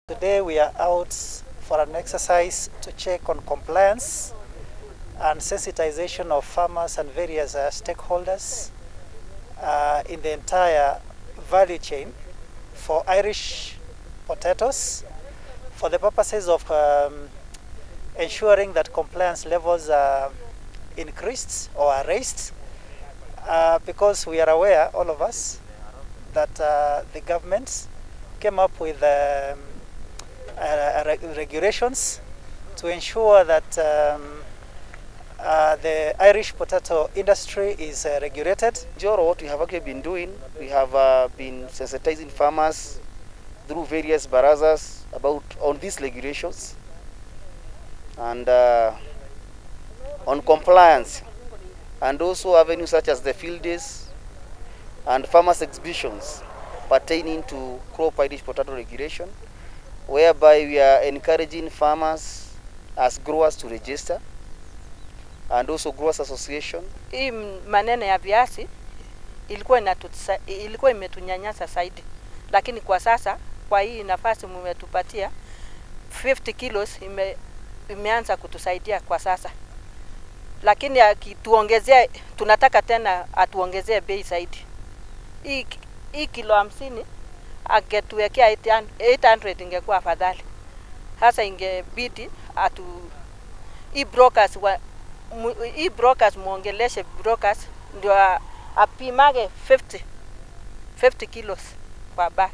Today we are out for an exercise to check on compliance and sensitization of farmers and various stakeholders in the entire value chain for Irish potatoes for the purposes of ensuring that compliance levels are increased or are raised, because we are aware, all of us, that the government came up with regulations to ensure that the Irish potato industry is regulated. Njoro, what we have actually been doing, we have been sensitizing farmers through various barazas about on these regulations and on compliance, and also avenues such as the field days and farmers exhibitions pertaining to crop Irish potato regulation, whereby we are encouraging farmers as growers to register, and also growers association. Hii maneno ya viazi ilikuwa imetunyanyasa zaidi, lakini kwa sasa kwa hii nafasi mmetupatia 50 kilos imeanza kutusaidia kwa sasa, lakini akituongezea, tunataka tena atuongezee bei zaidi. Hii kilo 50 angetuwekea 800 ingekuwa afadhali. Sasa ingebidi atu hii brokers wa, hii brokers muongeleshe brokers ndio apimage 50 kilos kwa bag.